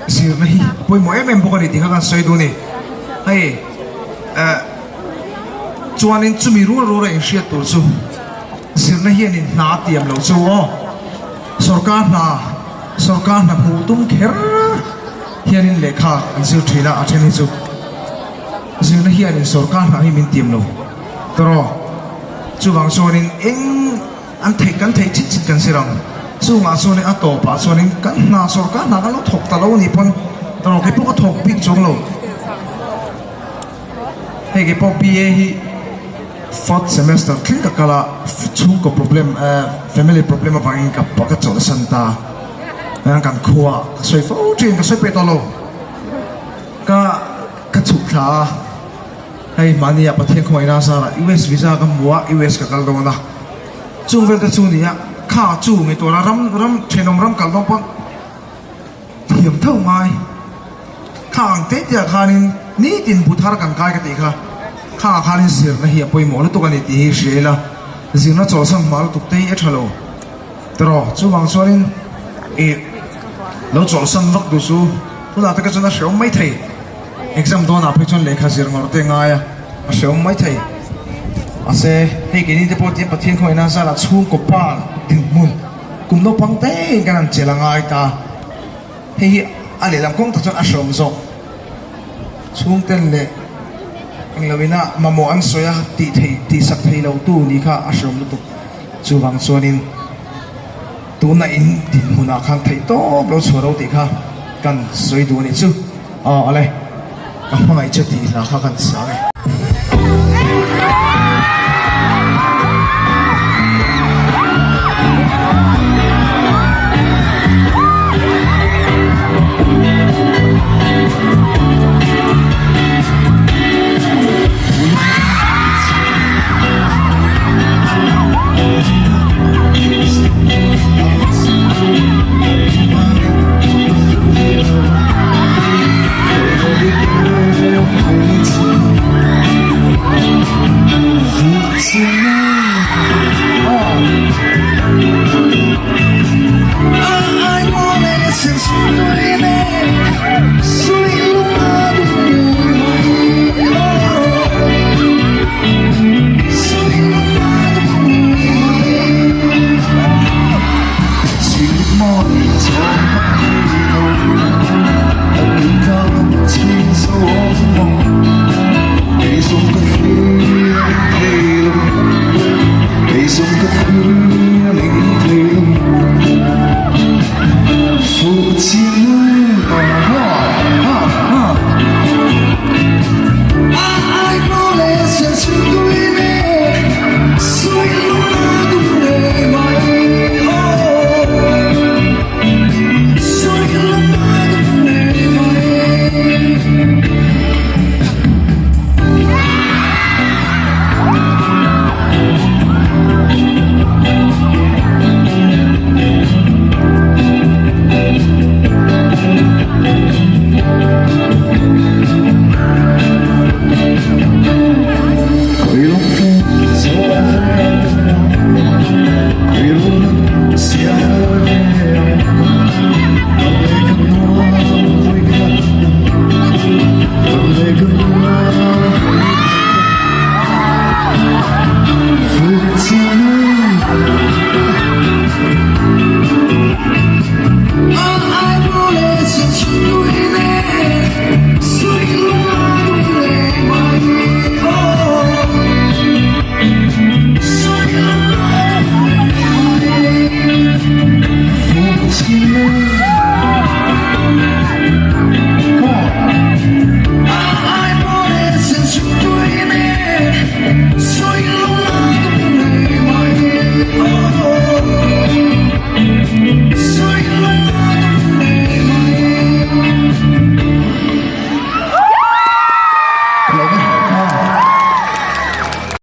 Zirna hi a pawimawh em em bawk a ni tih kha kan sawi duh a ni. Hei eh chuanin chumi rual rual a inhriat tur chu zirna hianin hna a tiam lo chu aw. Sorkar hna sorkar hna hmuh tum kher hianin lehkha an zir thin a, a then hi chu zirna hianin sorkar hna hi min tiam lo tawraw. Chuvang chuanin eng. An theih kan theih chit chit kan zir ang. Chungah chuanin a tawpah chuanin kan hna sorkar hna kan lo thawk ta lo anih pawn erawh kei pawh ka thawk bik chuang lo. Hei kei pawh BA hi fourth semester thleng ka kal a, chhungkaw problem eh family problem avangin ka ka chawlhsan ta. Kan khua ka sawi fo thin ka sawi peh tawh lo. Ka ka chhuk thla a. Hei mahnia Pathian khawngaihna zarah US visa ka hmu a, US ka kal dawn a. Chung vel te chu nia, kha chu nge tura ram ram thenawm ram kal dawn pawn thiam tho ngai. Kha ang te te ah khanin nitin bu thar kan kai ka tih kha, kha ah khanin zirna hi a pawimawh lutuk a ni tih hi hria ila, zirna chawlhsan hma lutuk te hi a tha lo. Tiraw, chuvang chuanin ih lo chawlhsan vak duh chu tunah te kha chuan a hreawm mai thei. Exam dawnah phei chuan lehkha zir ngawrh te ngai a, a hreawm mai thei. Mahse, hei keini te pawh tiang Pathian khawngaihna zarah chhungkaw pa dinhmun kum naupang te kan han chelh a ngai ta. Hei hi a lehlam kawng tak chuan a hreawm zawk. Chhungten leh englo ina mamawh an sawi a, tih thei tihsak thei lo tu ni kha a hreawm lutuk. Chuvang chuanin tuna in dinhmunah khan theih tawp lo chhuah ro tih kha kan sawi duh a nih chu. Aw ale, ka hmangaih che tih hla kha kan sang e.